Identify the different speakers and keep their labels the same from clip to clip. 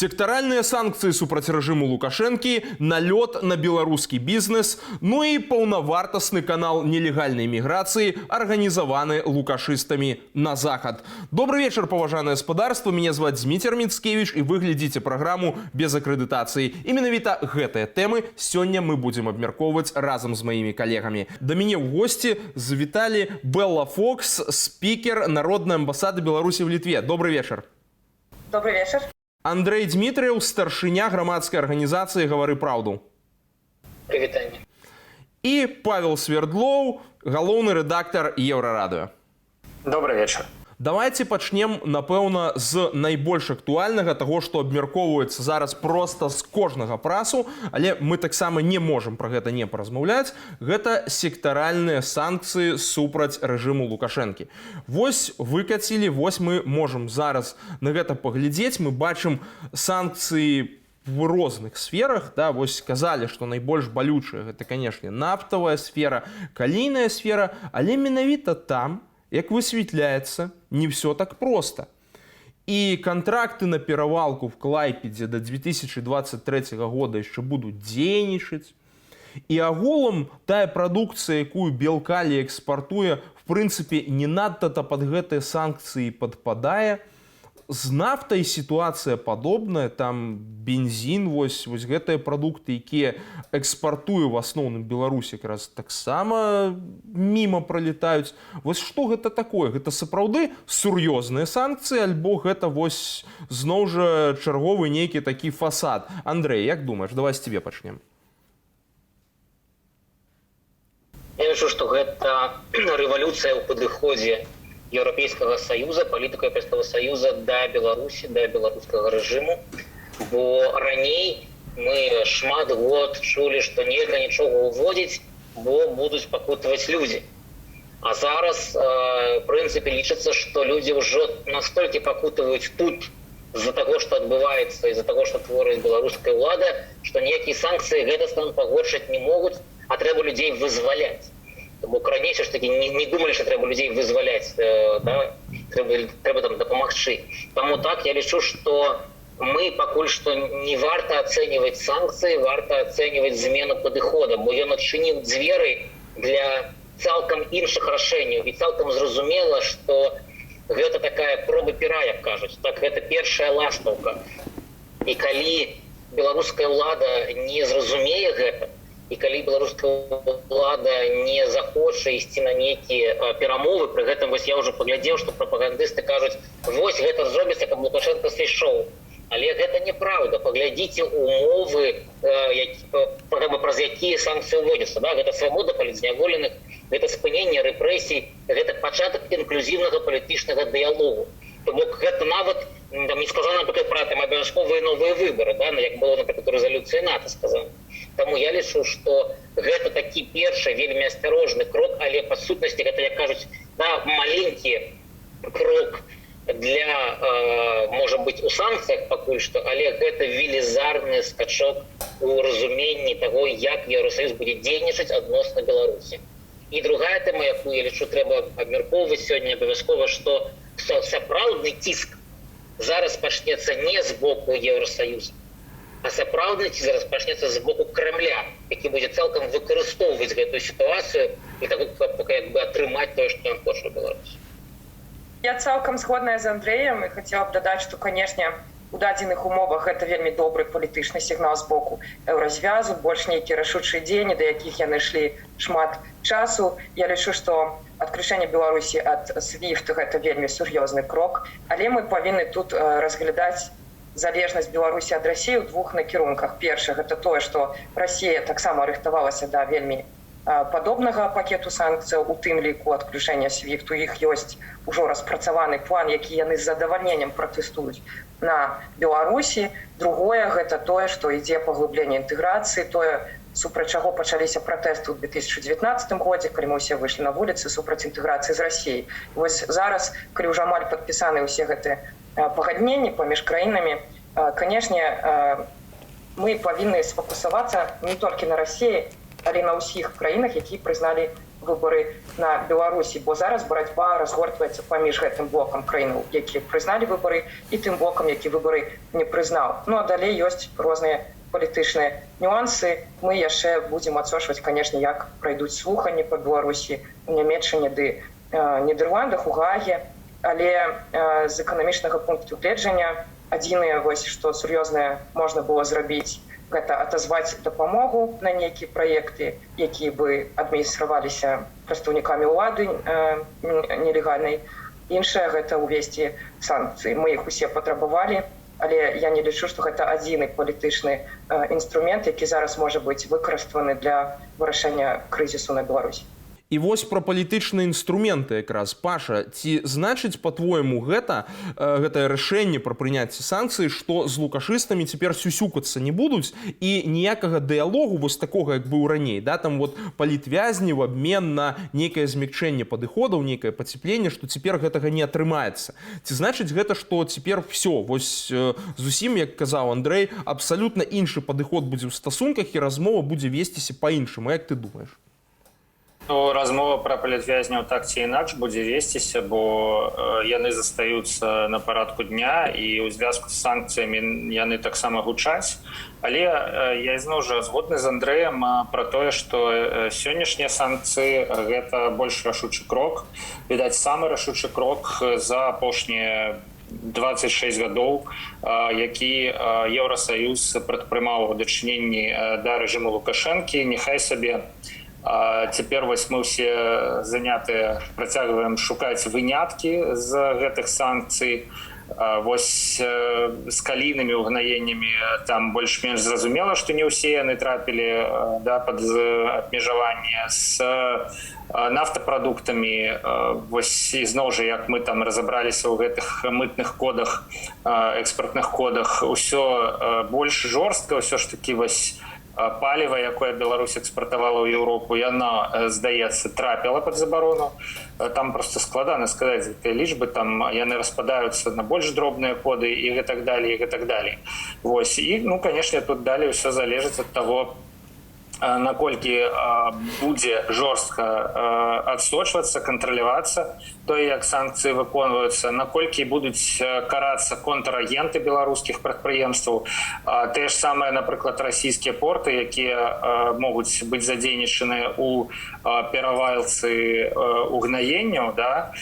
Speaker 1: Сектаральныя санкцыі супраць рэжыму Лукашэнкі, налёт на беларускі бізнес, ну і паўнавартасны канал нелегальнай міграцыі, арганізаваны лукашыстамі на захад. Добры вечар, паважанае спадарства, мяне зваць Зміцер Міцкевіч, і вы глядзіце праграму «Без акрэдытацыі». І менавіта гэтыя тэмы сёння мы будзем абмяркоўваць разам з маімі калегамі. Да мяне ў госці завіталі Белла Фокс, спікер Народнай амбасады Беларусі в Літве. Добры вечар.
Speaker 2: Добры вечар.
Speaker 1: Андрэй Дзмітрыеў, старшыня грамадскай арганізацыі «Гавары праўду».
Speaker 3: Прывітанне.
Speaker 1: І Павел Свердлоў, галоўны рэдактар Еўрарадыё.
Speaker 4: Добры вечар.
Speaker 1: Давайте пачнем, напэўна, з найбольш актуальнага, таго, што абмяркоўваецца зараз проста з кожнага прасу, але мы таксама не можам пра гэта не паразмаўляць. Гэта сектаральныя санкцыі супраць рэжыму Лукашэнкі. Вось выкацілі, вось мы можам зараз на гэта паглядзець. Мы бачым санкцыі в розных сферах, да, вось сказалі, што найбольш балючая гэта, канешне, нафтавая сфера, калійная сфера, але менавіта там, як высветляецца, не все так просто. І кантракты на перавалку в Клайпедзе до 2023 года яшчэ будуць дзейнічаць. І агулам тая прадукцыя, якую Белкалі экспартуе, в прынцыпе, не надта-то пад гэтыя санкцыі падпадае. З нафтай сітуацыя падобная, там бензін, вось гэтыя прадукты, якія экспартуе в асноўным Беларусь, якраз таксама міма пралетаюць. Вось што гэта такое? Гэта сапраўды сур'ёзныя санкцыі, альбо гэта вось зноў жа чарговы нейкі такі фасад? Андрэй, як думаеш, давай з цябе пачнем.
Speaker 3: Я лічу, што гэта рэвалюцыя ў падыходзе Еўрапейскага Саюза, палітыка Еўрапейскага Саюза да Беларусі, да беларускага рэжыму. Бо раней мы шмат год чулі, што нельга нічога ўводзіць, бо будуць пакутаваць людзі. А зараз, в прынцыпе, лічыцца, што людзі ўжо настолькі пакутаваюць тут з-за таго, што адбываецца, і з-за таго, што творыць беларуская ўлада, што ніякія санкцыі гэты стан пагоршыць не могуць, а трэба людзей вызваляць. Бо раней ж таки не думалі, што трэба людзей вызваляць, да? Трэба там дапамагчы. Таму так, я лічу, што мы пакуль што не варта ацэньваць санкцыі, варта ацэньваць змену падыхода, бо ён адчыніў дзверы для цалкам іншых рашэнняў. І цалкам зразумела, што гэта такая проба пера, як кажуць, так, гэта першая ластаўка. І калі беларуская ўлада не зразумее гэта, і калі беларуская ўлада не захоча ісці на нейкія перамовы, пры гэтым вось я ўжо паглядзеў, што прапагандысты кажуць, вось гэта зробіцца, каб Лукашэнка сышоў. Але гэта неправда. Паглядзіце умовы, праз якія санкцыі ўводзяцца. Да? Гэта свабода палітзняволеных, гэта спыненне рэпрэсій, гэта пачатак інклюзіўнага палітычнага дыялогу. То бок гэта нават там не сказана, напрыклад, пра там абавязковыя новыя выбары, да? Як было, напрыклад, у рэзалюцыі НАТО сказана. Таму я лічу, што гэта такі першы вельмі асцярожны крок, але па сутнасці гэта, як кажуць, да, маленькі крок для, можа быць, у санкцыях пакуль што, але гэта велізарны скачок у разуменні таго, як Еўросаюз будзе дзейнічаць адносна Беларусі. І другая тэма, якую, я лічу, трэба абмяркоўваць сёння абавязкова, што сапраўдны ціск зараз пачнецца не з боку Еўросаюза, а сапраўдны ціск зараз пачнецца з боку Крамля, які будзе цалкам выкарыстоўваць гэтую сітуацыю для таго, каб як бы атрымаць тое, што ён хоча ў Беларусі.
Speaker 2: Я цалкам згодная з Андрэем і хацела б дадаць, што, канешне, у дадзеных умовах гэта вельмі добры палітычны сігнал з боку Еўразвязу, больш нейкія рашучыя дзеянні, да якіх яны ішлі шмат часу. Я лічу, што адключэнне Беларусі ад SWIFT гэта вельмі сур'ёзны крок, але мы павінны тут разглядаць залежнасць Беларусі ад Расіі ў двух накірунках. Першае, гэта тое, што Расія таксама рыхтавалася да вельмі падобнага пакету санкцыяў, у тым ліку адключэння SWIFT. У іх ёсць ужо распрацаваны план, які яны з задавальненнем пратэстуюць на Беларусі. Другое, гэта тое, што ідзе паглыбленне інтэграцыі, тое, супраць чаго пачаліся пратэсты ў 2019 годзе, калі мы ўсе выйшлі на вуліцы супраць інтэграцыі з Расіяй. Вось зараз, калі ўжо амаль падпісаны ўсе гэтыя пагадненні паміж краінамі, канешне, мы павінны сфокусавацца не толькі на Расіі, але на ўсіх краінах, якія прызналі выбары на Беларусі, бо зараз барацьба разгортваецца паміж гэтым блокам краінаў, які прызналі выбары, і тым блокам, які выбары не прызнаў. Ну а далей ёсць розныя палітычныя нюансы. Мы яшчэ будзем адсочваць, конечно, як пройдуць слуханні па Беларусі у Нямеччыне ды Нідерландах, у Гаге, але з эканамічнага пункту гледжання адзінае вось, што сур'ёзнае можна было зрабіць, гэта атазваць дапамогу на нейкія праекты, якія бы адміністраваліся прадстаўнікамі ўлады нелегальнай. Іншае — гэта ўвесці санкцыі. Мы іх усе патрабавалі, але я не лічу, што гэта адзіны палітычны інструмент, які зараз можа быць выкарыстаны для вырашэння крызісу на Беларусі.
Speaker 1: І вось пра палітычныя інструменты якраз, Паша, ці значыць, па-твойму, гэта гэтае рашэнне пра прыняцце санкцый, што з лукашыстамі цяпер сюсюкацца не будуць і ніякага дыялогу вось такога, як быў раней, да, там вот палітвязні в абмен на нейкае змякчэнне падыходаў, нейкае пацяпленне, што цяпер гэтага не атрымаецца? Ці значыць гэта, што цяпер все вось зусім, як казаў Андрэй, абсалютна іншы падыход будзе ў стасунках і размова будзе весціся па-іншаму? Як ты думаешь?
Speaker 4: Ну, размова пра палітвязняў так ці інакш будзе весціся, бо яны застаюцца на парадку дня, і ў звязку з санкцыямі яны таксама гучаць. Але я ізноў жа згодны з Андрэем пра тое, што сённяшнія санкцыі — гэта больш рашучы крок, відаць, самы рашучы крок за апошнія 26 гадоў, які Еўрасаюз прадпрымаў у дачыненні да рэжыму Лукашэнкі. Няхай сабе цяпер вось мы ўсе занятыя, працягваем шукаць выняткі з гэтых санкцый. Вось з калійнымі ўгнаеннямі там больш-менш зразумела, што не ўсе яны трапілі, да, пад абмежаванне. З нафтапрадуктамі вось ізноў жа, як мы там разабраліся ў гэтых мытных кодах, экспартных кодах, усё больш жорстка. Ўсё ж таки вось паліва, якое Беларусь экспартавала ў Еўропу, яна, здаецца, трапіла под забарону. Там просто складана сказаць гэтыя лічбы, там яны распадаюцца на больш дробныя коды і гэтак далее, і гэтак далей. Вось, і, ну, конечно, тут далей ўсё залежыць ад таго, наколькі будзе жорстка адсочвацца, кантралявацца тое, як санкцыі выконваюцца, наколькі будуць карацца контрагенты беларускіх прадпрыемстваў, тыя ж самыя, напрыклад, расійскія порты, якія могуць быць задзейнічаны у перавалцы угнаенняў, да,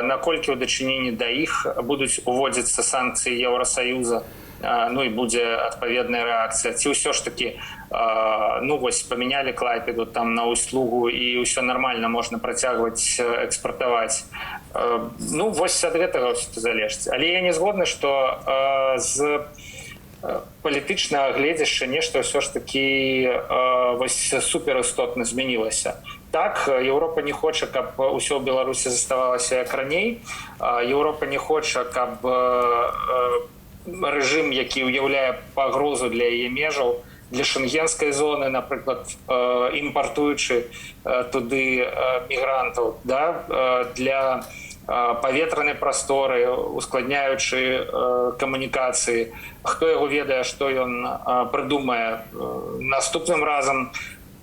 Speaker 4: наколькі ў дачыненні да іх будуць уводзіцца санкцыі Еўрасаюза, ну і будзе адпаведная рэакцыя, ці ўсё ж таки, ну вось, памянялі Клайпеду там на услугу, і ўсё нормально, можна працягваць экспартаваць. Ну вось, ад гэтага залежыць. Але я не згодны, что з палітычнага гледзяшча нешта ўсё ж таки вось суперістотна змянілася. Так, Еўропа не хоча, каб усё ў Беларусі заставалася як раней. Еўропа не хоча, каб рэжым, які ўяўляе пагрозу для яе межаў, для шэнгенскай зоны, напрыклад, імпартуючы туды мігрантаў, да, для паветранай прасторы, ускладняючы камунікацыі, хто яго ведае, што ён прыдумае наступным разам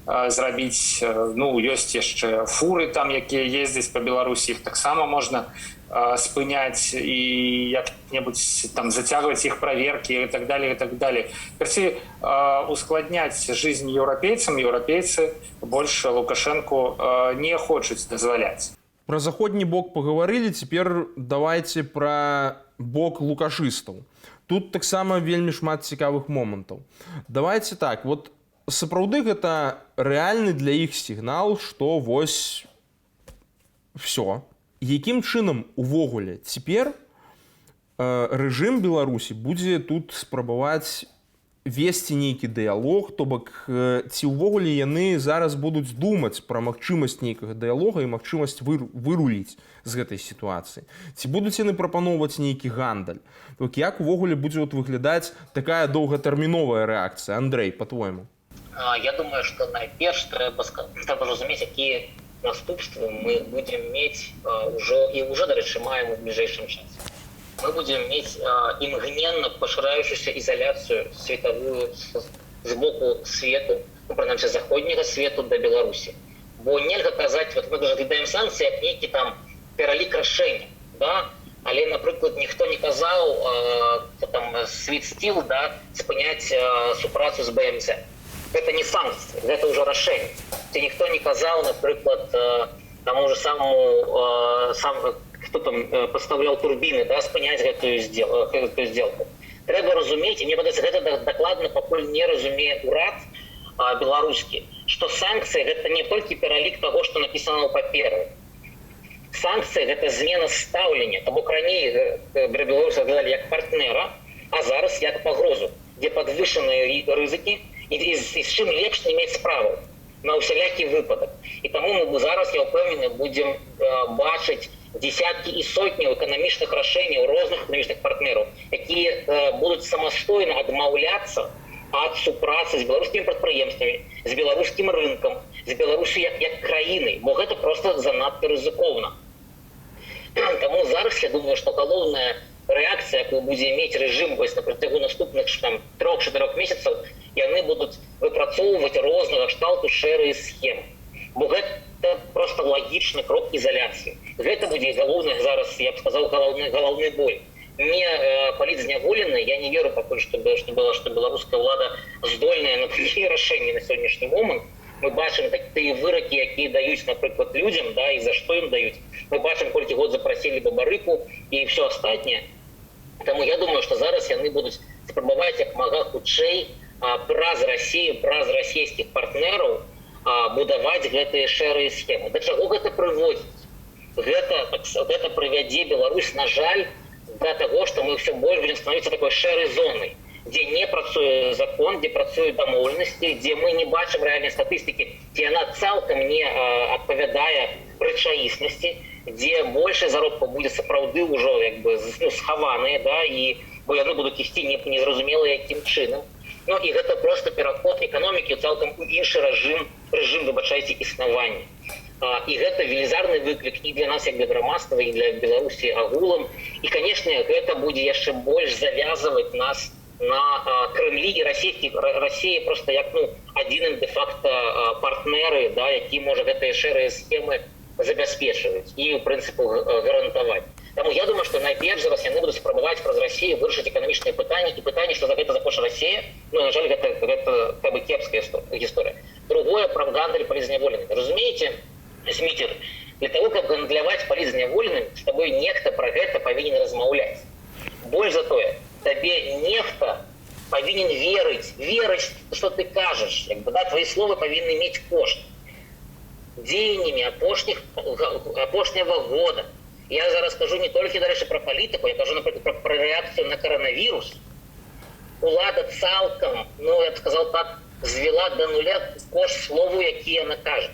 Speaker 4: зрабіць. Ну, ёсць яшчэ фуры там, якія ездзяць по Беларусі, іх таксама можна спыняць і як-небудзь там зацягваць іх праверкі, и так далее, и так далее. Карацей, ускладняць жизнь еўрапейцам еўрапейцы больш Лукашенко не хочуць дазваляць.
Speaker 1: Пра заходні бок пагаварылі, цяпер давайте пра бок лукашыстаў. Тут таксама вельмі шмат цікавых момантаў. Давайте так, вот сапраўды гэта рэальны для іх сігнал, што вось все? Якім чынам увогуле цяпер рэжым Беларусі будзе тут спрабаваць весці нейкі дыялог, то бок ці ўвогуле яны зараз будуць думаць пра магчымасць нейкага дыялога і магчымасць выруліць з гэтай сітуацыі? Ці будуць яны прапаноўваць нейкі гандаль? Так, як увогуле будзе вот выглядаць такая доўгатэрміновая рэакцыя, Андрэй, па-твойму?
Speaker 3: Я думаю, што найперш трэба разумець, якія наступствы мы будзем мець ўжо і ўжо, дарэчы, маем у бліжэйшым часе. Мы будзем мець імгненна пашыраючуся ізаляцыю светавую з боку свету, ну, прынамсі заходняга свету, да Беларусі. Бо нельга казаць, вот мы разглядаем санкцыі як нейкі там пералік рашэння, да? Але, напрыклад, ніхто не казаў там Swiss Steel, да, спыняць супрацу з БМЦ. Гэта не санкцыі, гэта ўжо рашэнне. Ці ніхто не казаў, напрыклад, таму же самому сам, хто там пастаўляў турбіны, да, спыняць гэтую сделку. Трэба разумець, і мне падаецца, гэта дакладна пакуль не разумее урад беларускі, што санкцыі — гэта не толькі пералік таго, што напісана ў паперы. Санкцыі — гэта змена стаўлення. То бок раней беларусы глядалі як партнера, а зараз як пагрозу, дзе падвышаныя рызыкі і з чым лепш не мець справу на ўсялякі выпадак. І таму мы зараз, я ўпэўнены, будзем бачыць десяткі і сотні эканамічных рашэнняў розных эканамічных партнераў, якія будуць самастойна адмаўляцца ад супрацы з беларускімі прадпрыемствамі, з беларускім рынкам, з Беларусі як краінай, бо гэта просто занадта рызыкоўна. Таму зараз я думаю, што галоўная рэакцыя, якую будзе мець рэжым вось на працягу наступных там 3-4 месяцаў, яны будуць выпрацоўваць рознага кшталту шэрыя схемы. Бо гэта просто лагічны крок ізаляцыі. Гэта будзе галоўны зараз, я б сказаў, галоўны боль. Не палітзняволены, я не веру пакуль, што беларуская ўлада здольная на такія рашэнні на сённяшні момант. Мы бачым так, тыя выракі, якія даюць, напрыклад, людзям, да, і за што ім даюць. Мы бачым, колькі год запрасілі Бабарыку і все астатняе. Таму я думаю, што зараз яны будуць спрабаваць як мага хутчэй праз Расію, праз расійскіх партнераў будаваць гэтыя шэрыя схемы. Да чаго гэта прыводзіць? Гэта прывядзе Беларусь, на жаль, да таго, што мы ўсё больш будзем становіцца такой шэрай зонай, дзе не працуе закон, дзе працуюць дамоўленасці, дзе мы не бачым рэальнай статыстыкі, дзе яна цалкам не адпавядае рэчаіснасці, дзе большая заробка будзе сапраўды ўжо як бы, ну, схаваныя, да, і бо яны будуць ісці незразумела якім чынам. Ну і гэта просто пераход эканомікі цалкам у іншы рэжым, выбачайце, існавання. І гэта велізарны выклік і для нас як для грамадства, і для Беларусі агулам. І, конечно, гэта будзе яшчэ больш завязываць нас на Крэмлі і Расіі просто як, ну, адзіным де-факто партнеры, да, які можа гэтыя шэрыя схемы забяспечваць і, у прынцыпу, гарантаваць. Таму я думаю, што найперш зараз яны будуць спрабаваць праз Расію вырашыць эканамічныя пытанні і пытанні, што за гэта захоча Расія. Ну, на жаль, гэта как бы кепская гісторыя. Другое, пра гандаль палітзняволенымі. Разумееце, Зміцер, для того, каб гандляваць палітзняволеным, з табой нехта пра гэта павінен размаўляць. Больш за тое, табе нехта павінен верыць, што ты кажаш, як бы, да, твои словы павінны мець кошт. Дзеяннямі апошняга года. Я зараз кажу не толькі, дарэчы, пра палітыку, я кажу, напрыклад, пра рэакцыю на каранавірус. Улада цалкам, ну, я б сказал так, звела до нуля кошт слову, які яна кажа.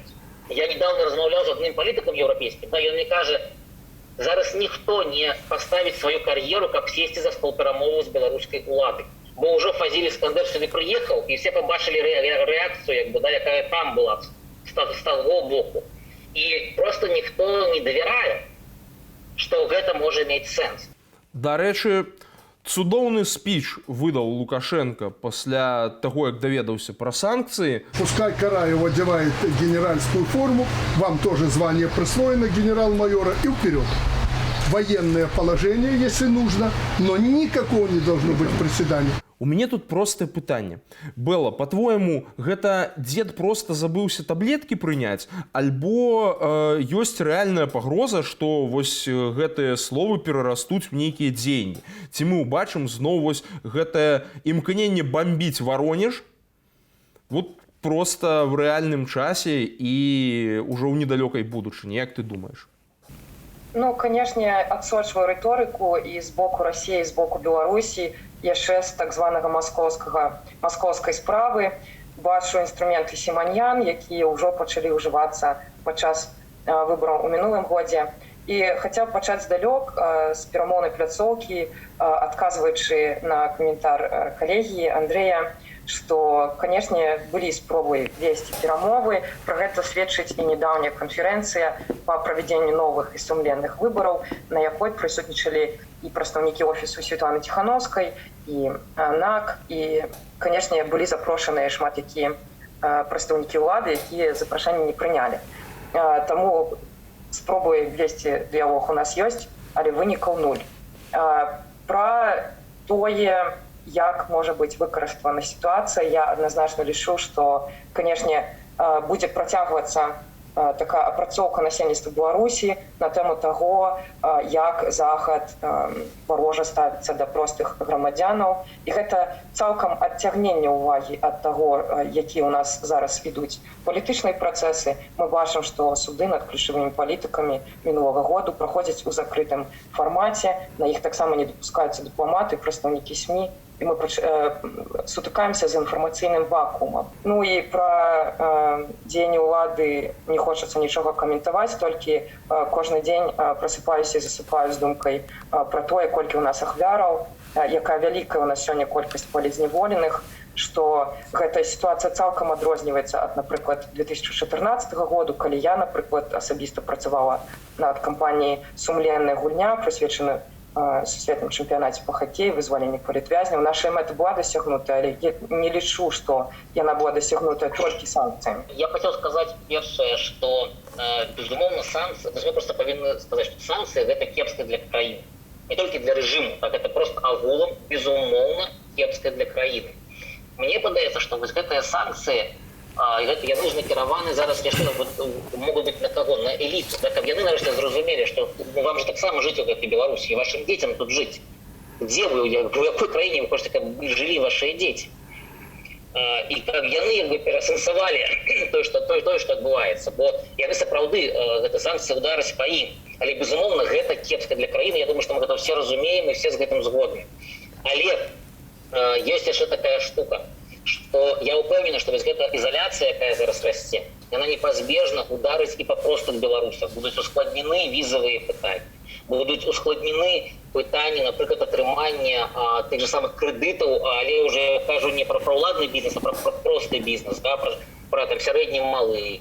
Speaker 3: Я недавно размаўляў з адным палітыкам еўрапейскім, да, ён мне кажа: зараз ніхто не паставіць сваю кар'еру, каб сесці за стол перамоваў з беларускай уладай. Бо ўжо Фазіль Іскандер сюды прыехаў, і все пабачылі рэакцыю, як бы, да, якая там была з таго боку. І просто ніхто не давярае, што гэта можа мець сэнс.
Speaker 1: Дарэчы, цудоўны спіч выдаў Лукашенко пасля таго, як даведаўся пра санкцыі.
Speaker 5: Пускай Караев одевает генеральскую форму, вам тоже звание присвоено генерал-майора, и вперед. Военное положение, если нужно, но никакого не должно быть приседания.
Speaker 1: У мяне тут простае пытанне. Бэла, па-твойму, гэта дзед просто забыўся таблеткі прыняць, альбо ёсць рэальная пагроза, што вось гэтыя словы перарастуць у нейкія дзеянні? Ці мы ўбачым зноў вось гэтае імкненне бамбіць Варонеж вот просто в рэальным часе і ўжо ў недалёкай будучыні, як ты думаеш?
Speaker 2: Ну, канешне, адсочваю рыторыку і з боку Расіі, з боку Беларусі яшчэ з так званага маскоўскай справы. Бачу інструменты Сіманьян, якія ўжо пачалі ўжывацца падчас выбараў у мінулым годзе. І хаця б пачаць здалёк, з перамоўнай пляцоўкі, адказваючы на каментар калегі Андрэя, што, канешне, былі спробы весці перамовы. Пра гэта сведчыць і недаўняя канферэнцыя па правядзенню новых і сумленных выбараў, на якой прысутнічалі і прадстаўнікі офісу Светланы Ціхановскай, і НАК, і, канешне, былі запрошаныя шмат якія прадстаўнікі ўлады, якія запрашэнне не прынялі. Таму спробы весці дыялог у нас ёсць, але вынікаў нуль. Пра тое, як можа быць выкарыстана сітуацыя, я адназначна лічу, што, канешне, будзе працягвацца такая апрацоўка насельніцтва Беларусі на тэму таго, як Захад варожа ставіцца да простых грамадзянаў. І гэта цалкам адцягненне ўвагі ад таго, які ў нас зараз ідуць палітычныя працэсы. Мы бачым, што суды над ключавымі палітыкамі мінулага году праходзяць у закрытым фармаце, на іх таксама не дапускаюцца дыпламаты, прадстаўнікі СМІ, і мы сутыкаемся з інфармацыйным вакуумам. Ну і пра дзеянні ўлады не хочацца нічога каментаваць, толькі кожны дзень прасыпаюся і засыпаю з думкай пра тое, колькі ў нас ахвяраў, якая вялікая ў нас сёння колькасць палітзняволеных, што гэтая сітуацыя цалкам адрозніваецца ад, напрыклад, 2014 году, калі я, напрыклад, асабіста працавала над кампаніяй «Сумленная гульня», прысвечаную сусветным чэмпіянаце па хакеі, вызваленні палітвязняў. Наша мэта была дасягнутая, але я не лічу, што яна была дасягнутая толькі санкцыямі.
Speaker 3: Я хацеў сказаць першае, што безумоўна, санкцыі, мы просто павінны сказаць, што санкцыі — гэта кепска для краіны. Не толькі для рэжыму, так, это просто агулам, безумоўна, кепска для краіны. Мне падаецца, што вось гэтыя санкцыі, гэта, яны ж накіраваны зараз яшчэ могуць быць на каго? На эліту, да, каб яны нарэшце зразумелі, што, ну, вам же таксама жыць у гэтай Беларусі, і вашым дзецям тут жыць. Дзе вы, у якой краіне вы хочаце, каб жылі вашыя дзеці? І каб яны як бы перасэнсавалі тое, што адбываецца, бо яны сапраўды, гэта санкцыі удараць па ім. Але безумоўна, гэта кепска для краіны, я думаю, што мы гэта все разумеем і все з гэтым згодны. Але ёсць яшчэ такая штука, што я ўпэўнены, што вось гэта ізаляцыя, якая зараз расце, яна непазбежна ударыць і па простых беларусах. Будуць ускладнены візавыя пытанні, будуць ускладнены пытанні, напрыклад, атрымання тых же самых крэдытаў, але уже я кажу не пра праўладны бізнес, а пра просты бізнес, да, пра там сярэдні, малы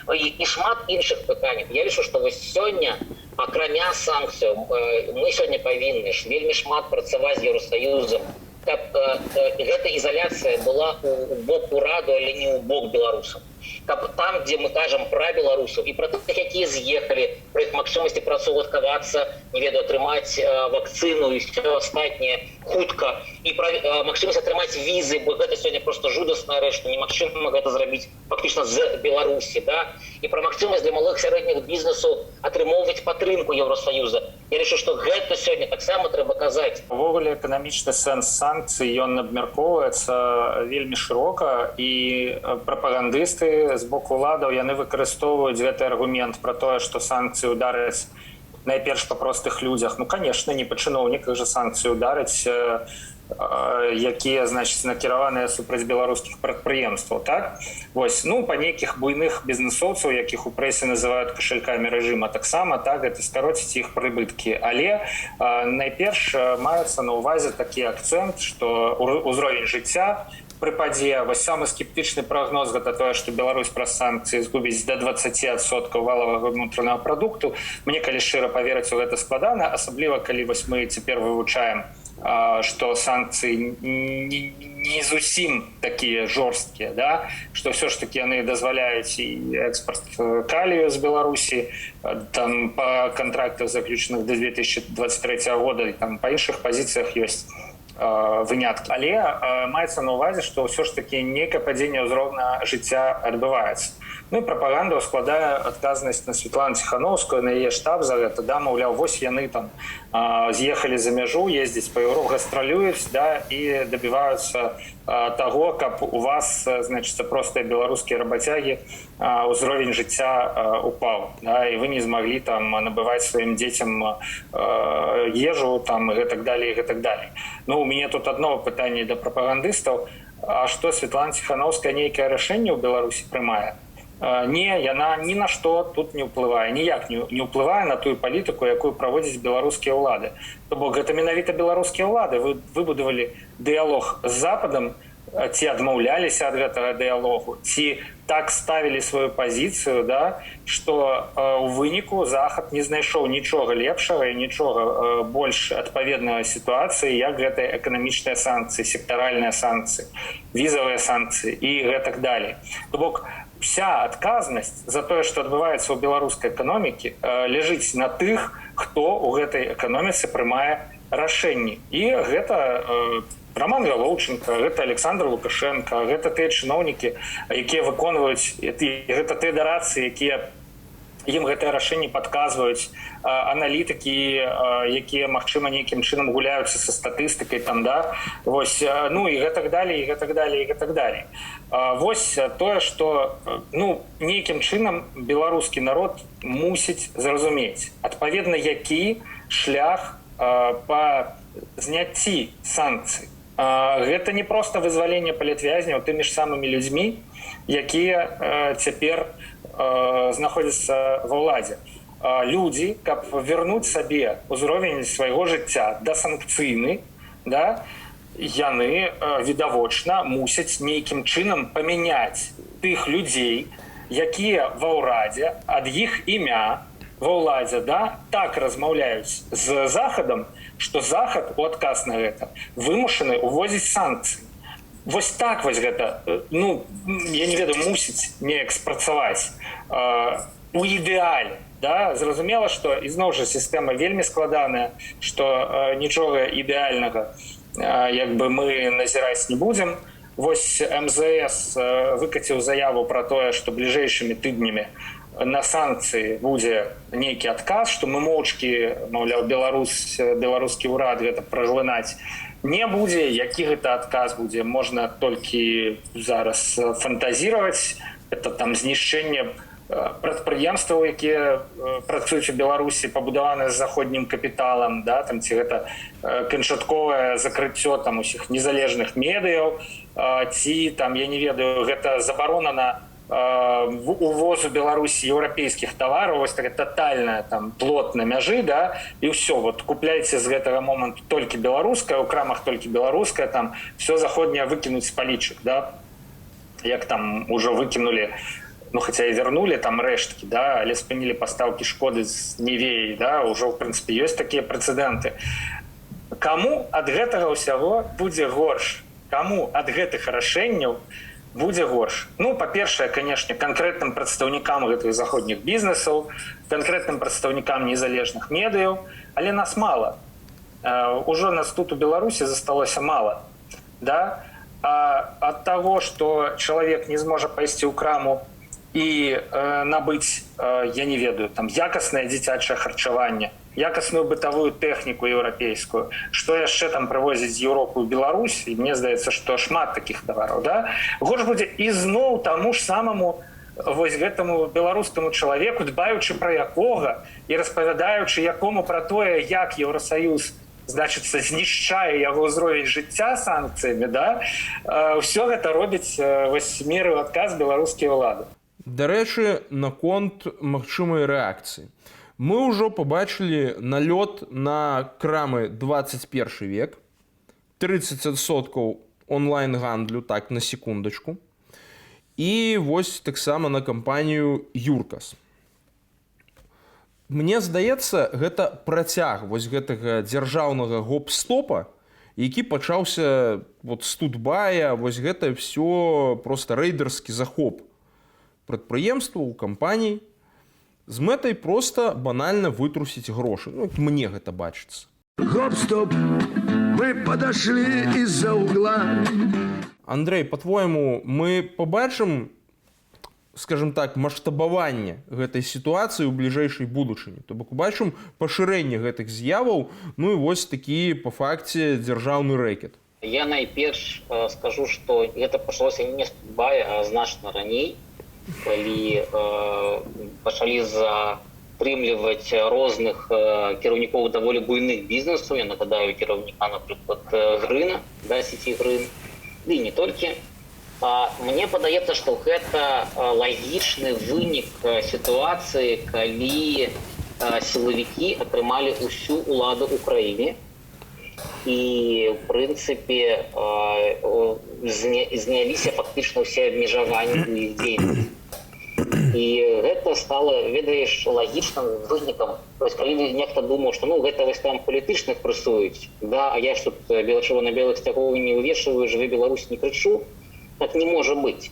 Speaker 3: і шмат іншых пытанняў. Я лічу, што вось сёння, акрамя санкцыяў, мы сёння павінны ж вельмі шмат працаваць з Еўросаюзам, каб гэта ізаляцыя была у бок ураду, але не ў бок беларусаў. Каб там, дзе мы кажам пра беларусаў і пра тых, якія з'ехалі, пра іх магчымасці працаўладкавацца, не ведаю, атрымаць вакцыну і все астатняе хутка, і пра магчымасць атрымаць візы, бо гэта сёння просто жудасная рэч, што немагчыма гэта зрабіць фактычна з Беларусі, да? І пра магчымасць для малых, сярэдніх бізнесаў атрымоўваць падтрымку Еўросаюза. Я лічу, што гэта сёння таксама трэба казаць.
Speaker 4: Увогуле, эканамічны сэнс санкцый, ён абмяркоўваецца вельмі шырока, і прапагандысты з боку уладаў, яны выкарыстоўваюць гэты аргумент пра тое, што санкцыі удараць найперш па простых людзях. Ну, конечно, не па чыноўніках жа санкцыі удараць, якія, значит, накіраваныя супраць беларускіх прадпрыемстваў, так? Вось, ну, па нейкіх буйных бізнесоўцаў, якіх у прэсе называюць кашалькамі рэжыма, таксама, так, гэта скароціць іх прыбыткі. Але найперш маецца на ўвазе такі акцэнт, што ўзровень жыцця прыпадзе. Вось самы скептычны прагноз — гэта тое, што Беларусь праз санкцыі згубіць да 20% валавага унутранага прадукту. Мне, калі шчыра, паверыць у гэта складана, асабліва калі вось мы цяпер вывучаем, што санкцыі не зусім такія жорсткія, да, што ўсё ж таки яны дазваляюць і экспорт калію з Беларусі там па кантрактах, заключаных до 2023 года, і там па іншых пазіцыях ёсць выняткі. Але маецца на ўвазе, што ўсё ж таки нейкае падзенне ўзроўна жыцця адбываецца. Ну і прапаганда складае адказнасць на Светлану Ціханоўскую, на яе штаб за гэта, да, маўляў, вось яны там з'ехалі за мяжу, ездзяць па Еўропе, гастралююць, да, і дабіваюцца таго, каб у вас, значится, простыя беларускія рабацягі, ўзровень жыцця упаў, да, і вы не змаглі там набываць сваім дзецям ежу там і гэтак далее, і гэтак далей. Ну, у мяне тут одно пытанне да прапагандыстаў: а што, Светлана Ціханоўская нейкае рашэнне ў Беларусі прымае? Не, яна ні на што тут не ўплывае, ніяк не ўплывае на тую палітыку, якую праводзяць беларускія ўлады. То бок гэта менавіта беларускія ўлады выбудавалі дыялог з Западам. Ці адмаўляліся ад гэтага дыялогу, ці так ставілі сваю пазіцыю, да, что у выніку Захад не знайшоў нічога лепшага і нічога больш адпаведнага сітуацыі, як гэтыя эканамічныя санкцыі, сектаральныя санкцыі, візавыя санкцыі і гэтак далей. То бок вся адказнасць за тое, что адбываецца ў беларускай эканомікі, ляжыць на тых, хто у гэтай эканоміцы прымае рашэнні. І гэта Роман Галоўченко, гэта Александр Лукашенко, гэта тыя чыноўнікі, якія выконваюць, гэта тыя дарадцы, якія ім гэтае рашэнне падказваюць, аналітыкі, якія, магчыма, нейкім чынам гуляюцца са статыстыкай там, да, вось, ну і гэтак далей, і гэтак далей, і гэтак далей. Вось тое, что, ну, нейкім чынам беларускі народ мусіць зразумець, адпаведна, які шлях па зняцці санкцый. Гэта не проста вызваленне палітвязняў тымі ж самымі людзьмі, якія цяпер знаходзяцца ва ўладзе. Людзі, каб вернуць сабе ўзровень свайго жыцця дасанкцыйны, да, яны відавочна мусяць нейкім чынам памяняць тых людзей, якія ва ўрадзе ад іх імя ва ўладзе, да, так размаўляюць з Захадам, что Захад у адказ на гэта вымушаны увозіць санкцыі. Вось так вось гэта, ну, я не ведаю, мусіць неяк спрацаваць у ідэале, да. Зразумела, что ізноў жа сістэма вельмі складаная, что нічога ідэальнага як бы мы назіраць не будзем. Вось МЗС выкаціў заяву про тое, что бліжэйшымі тыднямі на санкцыі будзе нейкі адказ, что мы моўчкі, маўляў, беларускі ўрад гэта праглынаць не будзе. Які гэта адказ будзе, можна толькі зараз фантазировать. Это там знішчэнне прадпрыемстваў, якія працуюць у Беларусі, пабудаваны з заходнім капіталам, да, там, ці гэта канчатковае закрыццё там усіх незалежных медыяў, ці там, я не ведаю, гэта забарона на увозу Беларусі еўрапейскіх тавараў, вось такая тотальная там плот на мяжы, да, і ўсё, вот купляйце з гэтага моманту толькі беларуская, у крамах толькі беларуская, там все заходняе выкінуць з палічак, да, як там ужо выкінулі, ну, хотя и вернули там рэшткі, да, але спынілі пастаўкі Шкоды з Нівеяй, да, ўжо, в прынцыпе, ёсць такія прэцэдэнты. Каму ад гэтага ўсяго будзе горш? Каму ад гэтых рашэнняў будзе горш? Ну, па-першае, канешне, канкрэтным прадстаўнікам гэтых заходніх бізнесаў, канкрэтным прадстаўнікам незалежных медыяў, але нас мала. Ужо нас тут у Беларусі засталося мала, да. А ад таго, что чалавек не зможа пайсці ў краму і набыць, я не ведаю, там, якаснае дзіцячае харчаванне, якасную бытавую тэхніку еўрапейскую, што яшчэ там прывозіць з Еўропы ў Беларусь, і мне здаецца, што шмат такіх тавараў, да, горш будзе ізноў таму ж самаму вось гэтаму беларускаму чалавеку, дбаючы пра якога і распавядаючы якому пра тое, як Еўросаюз, значыцца, знішчае яго ўзровень жыцця санкцыямі, да, ўсё гэта робіць вось меры ў адказ беларускія ўлады.
Speaker 1: Дарэчы, наконт магчымай рэакцыі. Мы ўжо пабачылі налёт на крамы 21 век, 30% онлайн-гандлю, так, на секундачку. І вось таксама на кампанію Юркас. Мне здаецца, гэта працяг вось гэтага дзяржаўнага гоп-стопа, які пачаўся вот з Тутбая, вось гэта все просто рэйдерскі захоп прадпрыемстваў, кампаній з мэтай просто банальна вытрусіць грошы. Ну, як мне гэта бачыцца.
Speaker 6: Гоп-стоп, мы подошли из-за угла.
Speaker 1: Андрей, по-твойму, мы побачым, скажем так, маштабаванне гэтай сітуацыі ў бліжэйшай будучыні? То бок убачым пашырэнне гэтых з'яваў, ну і вось такі па факце дзяржаўны рэкет.
Speaker 3: Я найперш скажу, што гэта пачалося не з Тутбая, а значна раней, калі пачалі затрымліваць розных кіраўнікоў даволі буйных бізнесаў. Я нагадаю, кіраўніка, напрыклад, Грына, да, сети Грын, ды і не толькі. Мне падаецца, што гэта лагічны вынік сітуацыі, калі сілавікі атрымалі ўсю ўладу ў краіне. І, в прынцыпе, зняліся фактычна ўсе абмежаванні ў іх дзейнасці. І гэта стало, ведаеш, лагічным вынікам. То есть, калі нехта думаў, што, ну, гэта вось там палітычных прэсуюць, да, а я ж тут бела-чырвона-белых сцягоў не вывешваю, «Жыве Беларусь» не крычу, так не можа быць.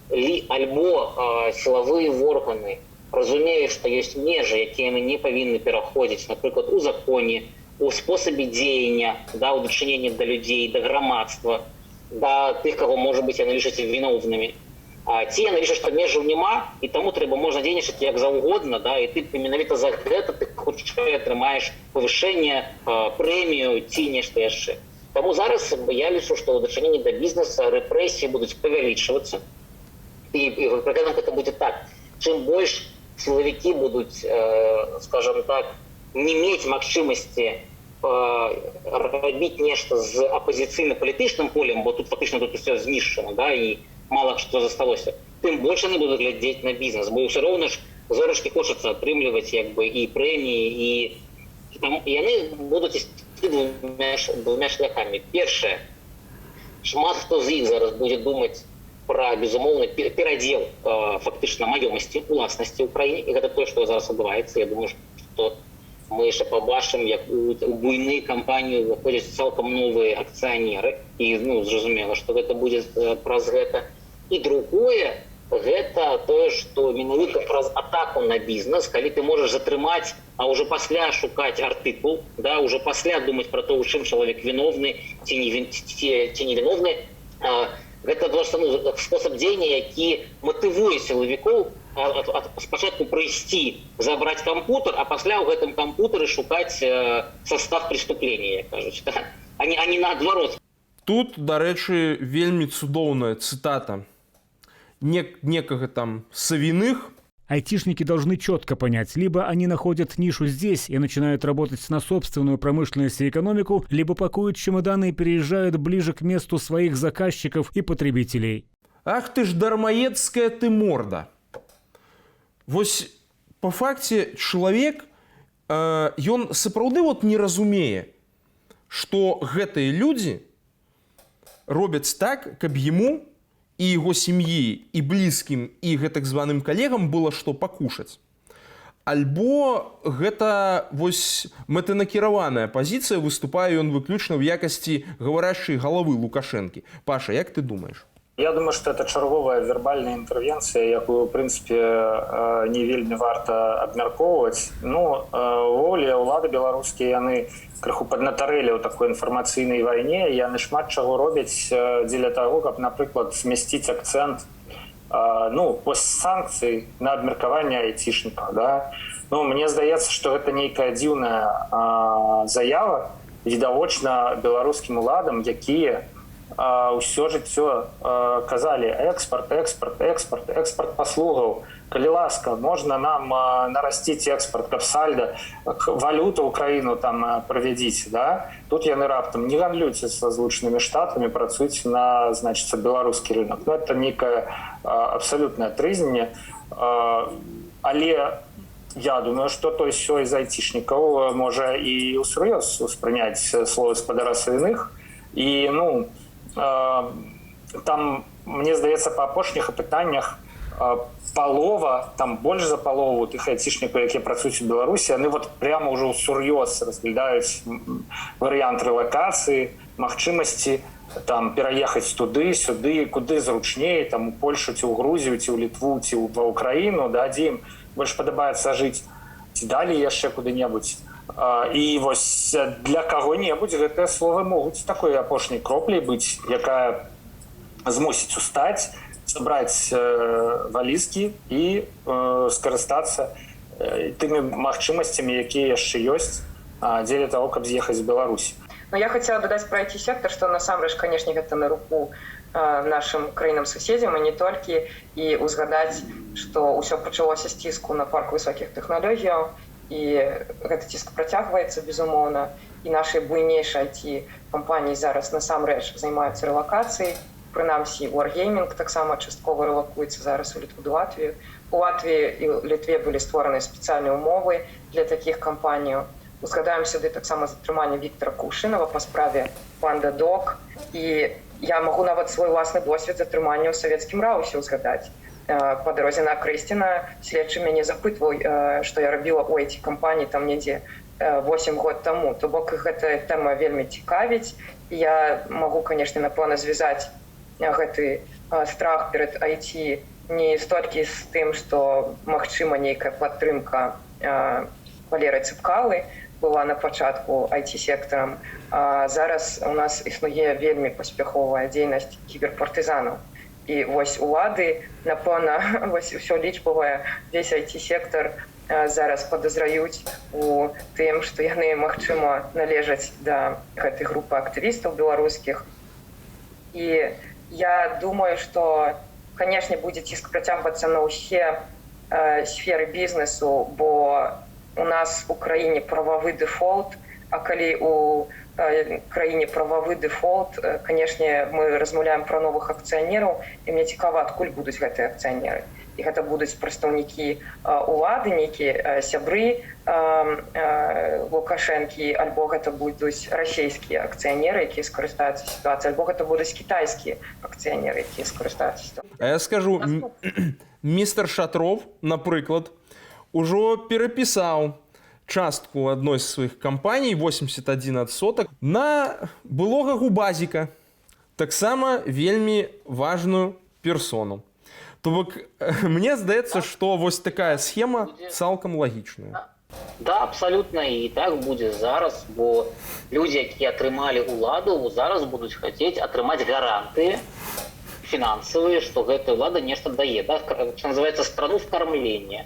Speaker 3: Альбо сілавыя органы разумеюць, што ёсць межы, якія яны не павінны пераходзіць, напрыклад, у законе, у спосабе дзеяння, да, у дачыненні да людзей, да грамадства, да тых, каго, можа быць, яны лічаць віноўнымі. А ці яны лічаць, што межаў няма, і таму трэба, можна дзейнічаць як заўгодна, да, і ты менавіта за гэта ты хутчэй атрымаеш павышэнне, прэмію ці нешта яшчэ. Таму зараз я лічу, што ў дачыненні да бізнеса рэпрэсіі будуць павялічвацца. І пры гэтым гэта будзе так. Чым больш сілавікі будуць, скажем так, не мець магчымасці рабіць нешта з апазіцыйна-палітычным полем, бо тут фактычна тут усё знішчана, да, і мала што засталося, тым больш яны будуць глядзець на бізнес, бо ўсё роўна ж зорачкі хочацца атрымліваць, як бы, і прэміі, і там яны будуць ісці двумя шляхамі. Першае, шмат хто з іх зараз будзе думаць пра, безумоўна, перадзел фактычна маёмасці, уласнасці ў краіне, і гэта тое, што зараз адбываецца. Я думаю, што мы яшчэ пабачым, як у буйныя кампаніі ўваходзяць цалкам новыя акцыянеры, і, ну, зразумела, што гэта будзе праз гэта. І другое, гэта тое, што менавіта праз атаку на бізнес, калі ты можаш затрымаць, а ўжо пасля шукаць артыкул, да, уже пасля думаць пра то, у чым чалавек віновны ці не віновны, гэта просто, ну, спосаб дзеяння, які матывуе сілавікоў спачатку прыйсці, забраць кампутер, а пасля ў гэтым кампутары шукаць состав преступления, як кажуць, да? А не наадварот.
Speaker 1: Тут, дарэчы, вельмі цудоўная цытата некага там Савіных.
Speaker 7: Айтишники должны четко понять: либо они находят нишу здесь и начинают работать на собственную промышленность и экономику, либо пакуют чемоданы и переезжают ближе к месту своих заказчиков и потребителей.
Speaker 1: Ах ты ж дармаедская ты морда. Вось по факце чалавек, ён сапраўды вот не разумее, што гэтыя людзі робяць так, каб яму і яго сям'і, і блізкім, і гэтак званым калегам было што пакушаць. Альбо гэта вось мэтанакіраваная пазіцыя, выступае ён выключна ў якасці гаварашчай галавы Лукашэнкі. Паша, як ты думаеш?
Speaker 4: Я думаю, что это чарговая вербальная інтэрвенцыя, якую, в прынцыпе, не вельмі варта абмяркоўваць. Ну, увогуле, ўлады беларускія, яны крыху паднатарэлі ў такой інфармацыйнай вайне, яны шмат чаго робяць дзеля таго, каб, напрыклад, змясціць акцэнт, ну, постсанкцый на абмеркаванне айцішнікаў, да? Ну, мне здаецца, што гэта нейкая дзіўная заява відавочна беларускім уладам, якія ўсё жыццё казалі: экспорт, экспорт, экспорт, экспорт паслугаў, калі ласка, можна нам нарасціць экспорт, каб сальда, валюту ў краіну там правядзіць, да? Тут яны раптам: не гандлюйце са Злучанымі Штатамі, працуйце на, значыцца, беларускі рынок. Ну, это некае абсалютнае трызненне, але я думаю, что той сёй з айцішнікаў можа і ўсур'ёз успрыняць словы спадара Савіных. І, ну, там, мне здаецца, па апошніх апытаннях палова, там больш за палову тых айцішнікаў, якія працуюць у Беларусі, яны вот прямо ўжо ўсур'ёз разглядаюць варыянт рэлакацыі, магчымасці там пераехаць туды, сюды, куды зручней, там у Польшу ці ў Грузію, ці ў Літву, ці ва Ўкраіну, да, дзе ім больш падабаецца жыць, ці далей яшчэ куды-небудзь. І вось для каго-небудзь гэтыя словы могуць такой апошняй кроплей быць, якая змусіць устаць, сабраць валізкі і скарыстацца тымі магчымасцямі, якія яшчэ ёсць, дзеля того, каб з'ехаць з Беларусі.
Speaker 2: Но я хотела дадаць про IT-сектор, что насамрэч, конечно, гэта на руку нашим краінам суседзям, і не толькі, і узгадаць, што ўсё пачалося з ціску на парк высокіх тэхналогіяў, і гэты ціск працягваецца, безумоўна, і нашы буйнейшыя IT кампаніі зараз насамрэч займаюцца рэлакацыяй, прынамсі Wargaming таксама часткова рэлакуецца зараз у Літву ды Латвію. У Латвіі і Літве былі створаны спецыяльныя умовы для такіх кампаніяў. Узгадаем сюды таксама затрыманне Віктора Кувшынова па справе Панда Дог і Я магу нават свой уласны досвед затрымання ў савецкім раусе ўзгадаць. Па дарозе на Акрэсціна следчы мяне запытваў, што я рабіла ў IT-кампаніі там недзе 8 год таму. То бок гэтая тэма вельмі цікавіць. Я магу, конечно, напэўна, звязаць гэты страх перад IT не столькі з тым, што, магчыма, нейкая падтрымка Валеры Цапкалы была на пачатку IT-сектарам. А зараз у нас існуе вельмі паспяховая дзейнасць кіберпартызанаў. І вось улады, напэўна, вось усё лічбавае, весь IT-сектар зараз падазраюць у тым, што яны, магчыма, належаць да гэтай групы актывістаў беларускіх. І я думаю, што, конечно, будзе ціск працягвацца на ўсе сферы бізнесу, бо у нас у краіне прававы дэфолт, а калі у краіне прававы дэфолт, конечно, мы размаўляем пра новых акцыянераў, і мне цікава, адкуль будуць гэтыя акцыянеры. І гэта будуць прадстаўнікі улады, нейкія сябры Лукашэнкі, альбо гэта будуць расійскія акцыянеры, якія скарыстаюцца сітуацыяй, альбо гэта будуць кітайскія акцыянеры, якія скарыстаюцца.
Speaker 1: А я скажу, містэр Шатров, напрыклад, ужо перапісаў частку адной з сваіх кампаній, 81%, на былога губазіка, таксама вельмі важную персону. То бок мне здаецца, што вось такая схема цалкам лагічная.
Speaker 3: Да, абсалютна, і так будзе зараз, бо людзі, якія атрымалі ўладу, зараз будуць хацець атрымаць гарантыі фінансавыя, што гэтая ўлада нешта дае, да, что называется, страну в кормление,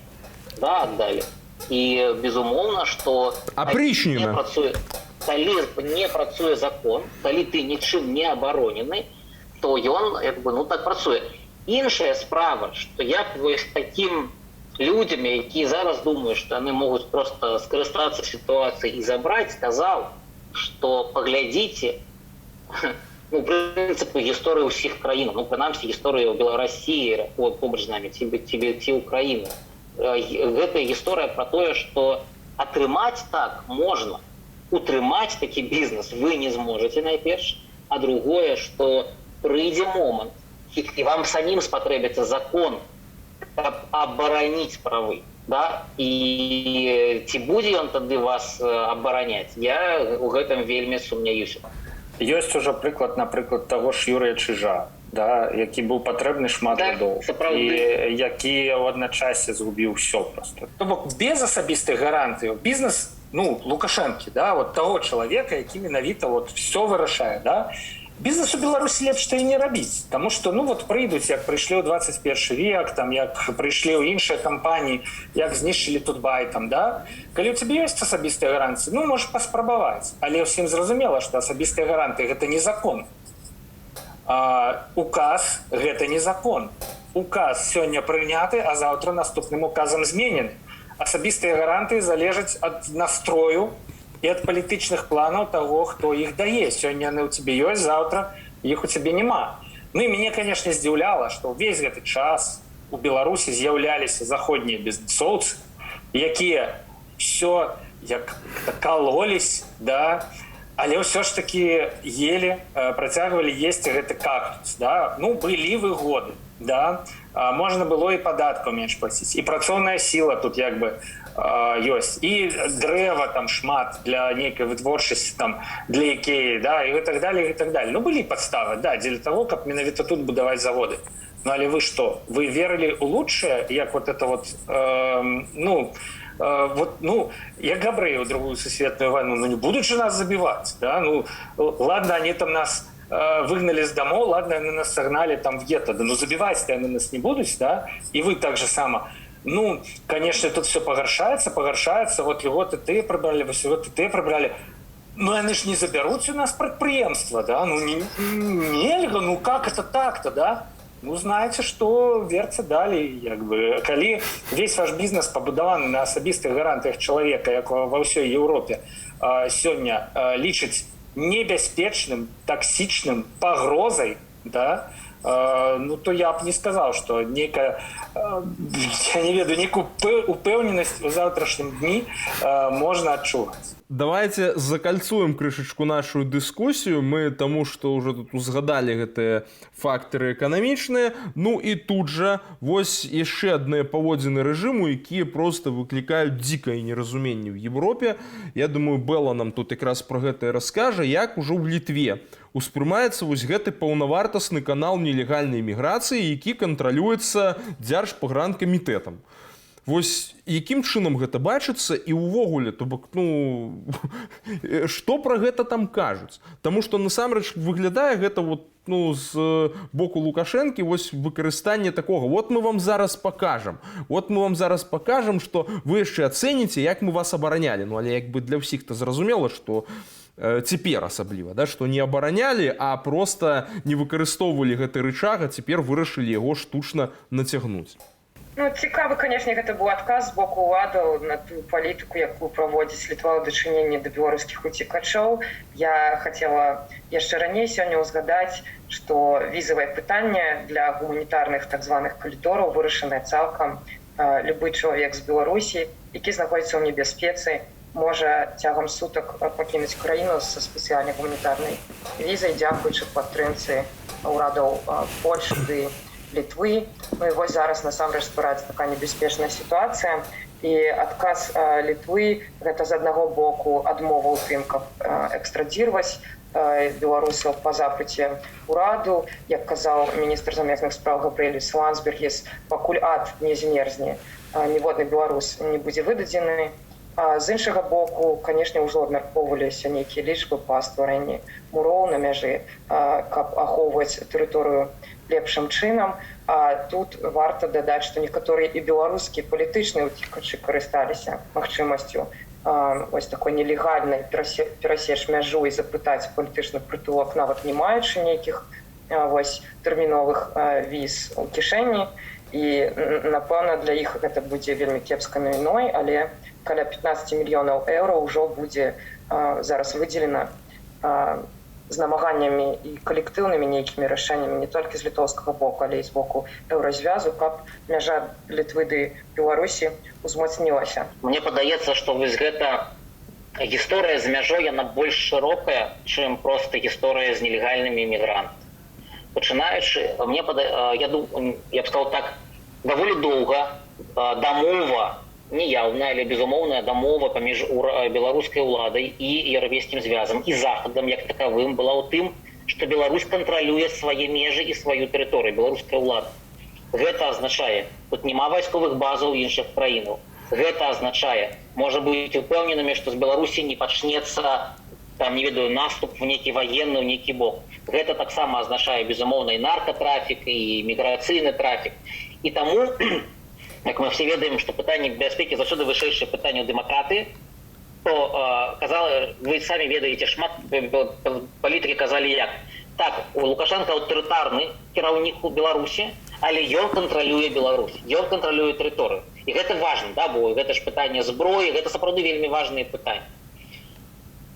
Speaker 3: да, отдали. І безумоўна, что
Speaker 1: Апрычніна.
Speaker 3: не працуе, калі не працуе закон, калі ты нічым не абаронены, то ён як бы, ну, так працуе. Іншая справа, что я б вось таким людзям, якія зараз думаюць, што яны могуць просто скарыстацца сітуацыяй і забраць, сказаў, что паглядзіце, ну, прынцыпы гісторыі ўсіх краін, ну, прынамсі гісторыю Беларасіі побач з намі ці Украіны. Гэтая гісторыя про тое, что атрымаць так можна, утрымаць такі бізнес вы не зможаце найперш, а другое, что прыйдзе момант, і вам самім спатрэбіцца закон, каб абараніць правы, да? І ці будзе ён тады вас абараняць, я у гэтым вельмі сумняюся.
Speaker 4: Ёсць ужо прыклад, напрыклад, таго ж Юрыя Чыжа, да, які быў патрэбны шмат гадоў
Speaker 3: сапраўды.
Speaker 4: І які ў адначасе згубіў усё просто. То бок без асабістых гарантыяў бізнес, ну, Лукашэнкі, да, вот таго чалавека, які менавіта вот все вырашае, да, бізнес у Беларусі лепш то і не рабіць. Таму что, ну, вот прыйдуць, як прыйшлі ў 21 век там, як прыйшлі ў іншыя кампаніі, як знішчылі Тутбай там, да. Калі у цябе ёсць асабістыя гарантыі, ну, можаш паспрабаваць, але ўсім зразумела, што асабістыя гарантыі — гэта не закон, указ — гэта не закон, указ сёння прыняты, а заўтра наступным указам зменены. Асабістыя гарантыі залежаць ад настрою і ад палітычных планаў таго, хто іх дае. Сёння яны ў цябе ёсць, заўтра іх у цябе няма. Ну і мяне, конечно, здзіўляла, што ўвесь гэты час у Беларусі з'яўляліся заходнія бізнесоўцы, якія все як кололись, да, але ўсё ж таки ели, працягвалі есці гэты кактус, да. Ну, былі выгоды, да, можна было і падаткаў менш плаціць, і працоўная сіла тут як бы ёсць, і дрэва там шмат для нейкай вытворчасці там для Ікеі, да, і так далее, і так далее. Ну, былі падставы, да, дзеля того, каб менавіта тут будаваць заводы. Ну, але вы что, вы верылі у лучшее, як вот это вот, ну, вот, ну, як габрэі ў Другую сусветную войну: ну, не будут же нас забивать, да, ну, ладно, они там нас выгнали з домов, ладно, они нас согнали там в гетто, да, ну, забивать они нас не будут, да, и вы так же само. Ну, конечно, тут все пагаршаецца, пагаршаецца, вот льготы ты прыбралі, вось льготы ты прыбралі, но яны ж не забяруць у нас прадпрыемства, да, ну, не, нельга, ну, как это так-то, да? Ну, знаете, что верце далей, як бы, калі весь ваш бізнес пабудаваны на асабістых гарантыях чалавека, якого ва ўсёй Еўропе сёння лічаць небяспечным, таксічным, пагрозай, да, Ну, то я б не сказаў, что некая, я не ведаю, некую упэўненасць у заўтрашнім дні можна адчуваць.
Speaker 1: Давайте закальцуем крышачку нашу дыскусію мы, таму што ўжо тут узгадалі гэтыя фактары эканамічныя. Ну і тут жа вось яшчэ адныя паводзіны рэжыму, якія просто выклікаюць дзікае неразуменне ў Европе. Я думаю, Бэла нам тут якраз пра гэта раскажа, як ужо ў Літве успрымаецца вось гэты паўнавартасны канал нелегальнай міграцыі, які кантралюецца Дзяржпагранкамітэтам. Вось якім чынам гэта бачыцца і ўвогуле, то бок, ну, што пра гэта там кажуць? Таму што насамрэч выглядае гэта вот, ну, з боку Лукашэнкі вось выкарыстанне такога: вот мы вам зараз покажем, вот мы вам зараз покажем, что вы яшчэ ацэніце, як мы вас абаранялі. Ну, але як бы для ўсіх то зразумела, что цяпер асабліва, да, што не абаранялі, а просто не выкарыстоўвалі гэты рычаг, а цяпер вырашылі яго штучна нацягнуць.
Speaker 2: Ну, цікавы, канешне, гэта быў адказ з боку ўладаў на тую палітыку, якую праводзіць Літва ў дачыненні да беларускіх уцекачоў. Я хацела яшчэ раней сёння ўзгадаць, што візавае пытанне для гуманітарных так званых калідораў вырашанае цалкам. Любы чалавек з Беларусі, які знаходзіцца ў небяспецы, можа цягам сутак пакінуць краіну са спецыяльнай гуманітарнай візай, дзякуючы падтрымцы ўрадаў Польшы ды Літвы. Ну і вось зараз насамрэч ствараецца такая небяспечная сітуацыя. І адказ Літвы — гэта з аднаго боку адмова ў тым, каб экстрадзіраваць беларусаў па запыце ураду. Як казаў міністр замежных спраў Габрыэлюс Ландсбергіс, пакуль ад не змерзне, ніводны беларус не будзе выдадзены. З іншага боку, канешне, ўжо абмяркоўваліся нейкія лічбы па стварэнні муроў на мяжы, каб ахоўваць тэрыторыю лепшым чынам. А тут варта дадаць, што некаторыя і беларускія палітычныя ўцекачы карысталіся магчымасцю ось такой нелегальнай перасеч мяжу і запытаць палітычны прытулак, нават не маючы нейкіх вось тэрміновых віз у кішэні. І, напэўна, для іх гэта будзе вельмі кепскай навіной, але каля 15 мільёнаў еўра ўжо будзе зараз выдзелена з намаганнямі і калектыўнымі нейкімі рашэннямі не толькі з літоўскага боку, але і з боку Еўразвязу, каб мяжа Літвы ды Беларусі узмацнілася.
Speaker 3: Мне падаецца, што вось гэта гісторыя з мяжой, яна больш шырокая, чым проста гісторыя з нелегальнымі мігрантамі. Пачынаючы, мне пада... я думаю, я б сказал так, даволі доўга дамова, неяўная, але безумоўная дамова паміж беларускай уладай і Еўрапейскім звязам і Захадам як такавым была ў тым, што Беларусь кантралюе свае межы і сваю тэрыторыю, беларуская ўлада. Гэта азначае, тут няма вайсковых базаў іншых краінаў. Гэта азначае, можа быць упэўненымі, што з Беларусі не пачнецца там, не ведаю, наступ в нейкі ваенны, ў нейкі бок. Гэта таксама азначае, безумоўна, і наркотрафік, і міграцыйны трафік. І таму, як мы все ведаем, што пытанне бяспекі заўсёды вышэйшае пытанне ў дэмакратыі, то казала, вы самі ведаеце, шмат палітыкі казалі як: так, у Лукашенко аўтарытарны кіраўнік у Беларусі, але ён кантралюе Беларусь, ён кантралюе тэрыторыю. І гэта важна, да, бо гэта ж пытанне зброі, гэта сапраўды вельмі важныя пытанні.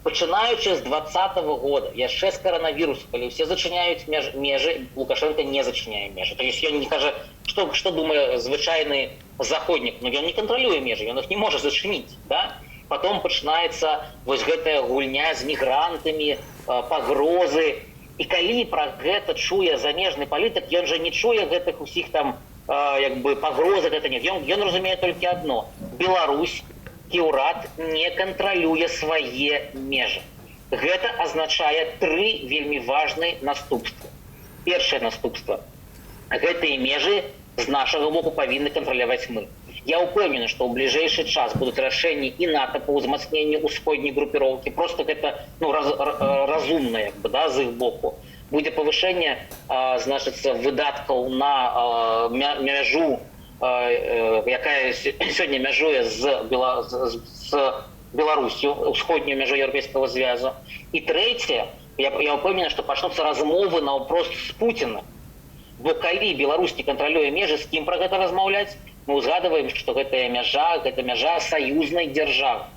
Speaker 3: Пачынаючы з 20-го года, яшчэ з каранавірусу, калі ўсе зачыняюць межы, Лукашенко не зачыняе межы. То есть ён не кажа, што думае звычайны заходнік, но ён не кантралюе межы, ён іх не можа зачыніць, да? Потом пачынаецца вось гэтая гульня з мігрантамі, пагрозы. І калі пра гэта чуе замежны палітык, ён жа не чуе гэтых усіх там як бы пагрозы, гэта не. Ён разумее толькі адно: Беларусь і ўрад не кантралюе свае межы. Гэта азначае тры вельмі важныя наступствы. Першае наступства. Гэтыя межы з нашага боку павінны кантраляваць мы. Я ўпэўнены, што ў бліжэйшы час будуць рашэнні і НАТО па ўзмацненню ўсходняй групіроўкі. Просто гэта, ну, разумна, як бы, да, з іх боку. Будзе павышэнне, значыцца, выдаткаў на мяжу, якая сёння мяжуе з Беларусю, усходнюю мяжу Еўрапейскага звязу. І трэцяе, я ўпэўнены, што пачнуцца размовы наўпрост з Пуціным. Бо калі Беларусь не кантралюе межы, з кім пра гэта размаўляць? Мы ўзгадваем, што гэтая мяжа, гэта мяжа саюзнай дзяржавы.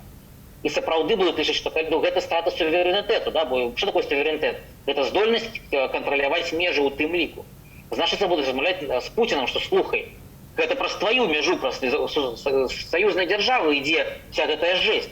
Speaker 3: І сапраўды будуць лічыць, што ну, гэта страта суверэнітэту, да? Бо што такое суверэнітэт? Гэта здольнасць кантраляваць межы ў тым ліку. Значыцца, будуць размаўляць з Пуціным, што, слухай, гэта праз твою мяжу, праз саюзнай дзяржавы ідзе вся гэтая жесть.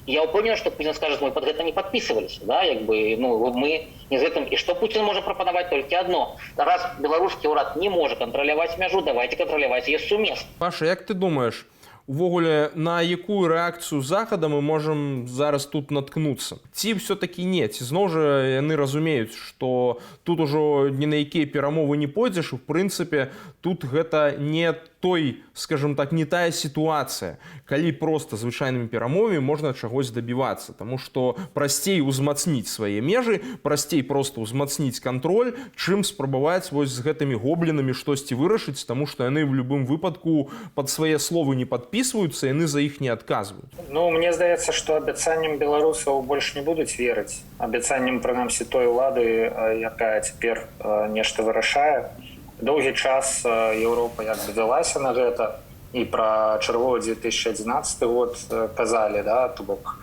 Speaker 3: Я упэўнен, что Путин скажет: «Мы под гэта не подписывались, да, як бы, ну, мы не з гэтым». І что Путин можа прапанаваць? Толькі одно: раз беларускі ўрад не можа кантраляваць мяжу, давайте кантраляваць ее сумесна.
Speaker 1: Паша, як ты думаеш, увогуле, на якую рэакцыю Захада мы можам зараз тут наткнуцца? Ці все-таки не, ці зноў жа яны разумеюць, што тут ужо ні на якія перамовы не пойдзеш, у прынцыпе, тут гэта не той, скажем так, не тая сітуацыя, калі просто звычайнымі перамовамі можна чагось дабівацца, таму што прасцей узмацніць свае межы, прасцей просто ўзмацніць кантроль, чым спрабаваць вось з гэтымі гоблінамі штосьці вырашыць, таму што яны в любым выпадку пад свае словы не падпісваюцца, яны за іх не адказваюць?
Speaker 4: Ну, мне здаецца, што абяцанням беларусаў больш не будуць верыць, абяцаннем, прынамсі, той улады, якая цяпер нешта вырашае. Доўгі час Еўропа як бы вялася на гэта, і пра чарговы 2011 год казалі, да, то бок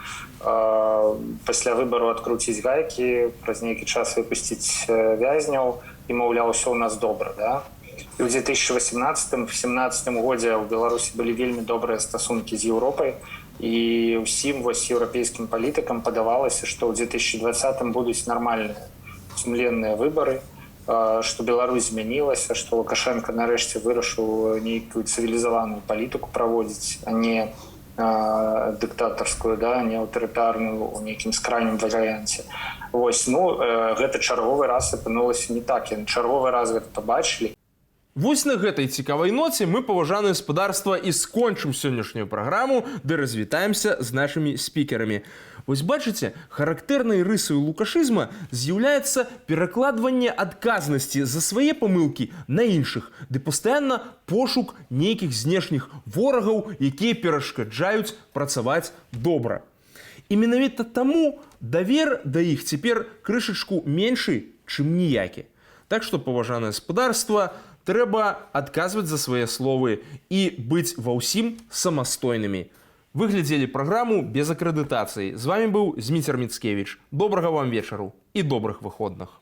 Speaker 4: пасля выбару адкруціць гайкі, праз нейкі час выпусціць вязняў і, маўляў, усё ў нас добра, да. І ў 2018, 17 годзе ў Беларусі былі вельмі добрыя стасункі з Еўропай, і ўсім вось еўрапейскім палітыкам падавалася, што ў 2020 будуць нармальныя сумленныя выбары, што Беларусь змянілася, што Лукашенко нарэшце вырашыў нейкую цывілізаваную палітыку праводзіць, а не дыктатарскую, да, не аўтарытарную у нейкім скрайнім варыянце. Вось, ну, гэта чарговы раз апынулася не так, яны чарговы раз гэта пабачылі.
Speaker 1: Вось на гэтай цікавай ноце мы, паважанае спадарства, і скончым сённяшнюю праграму ды развітаемся з нашымі спікерамі. Вось бачыце, характэрнай рысай лукашызма з'яўляецца перакладванне адказнасці за свае памылкі на іншых, ды пастаянна пошук нейкіх знешніх ворагаў, якія перашкаджаюць працаваць добра. І менавіта таму давер да іх цяпер крышачку меншы, чым ніякі. Так што, паважанае спадарства, трэба адказваць за свае словы і быць ва ўсім самастойнымі. Вы глядзелі праграму «Без акрэдытацыі». З вами быў Зміцер Міцкевіч. Добрага вам вечару і добрых выходных.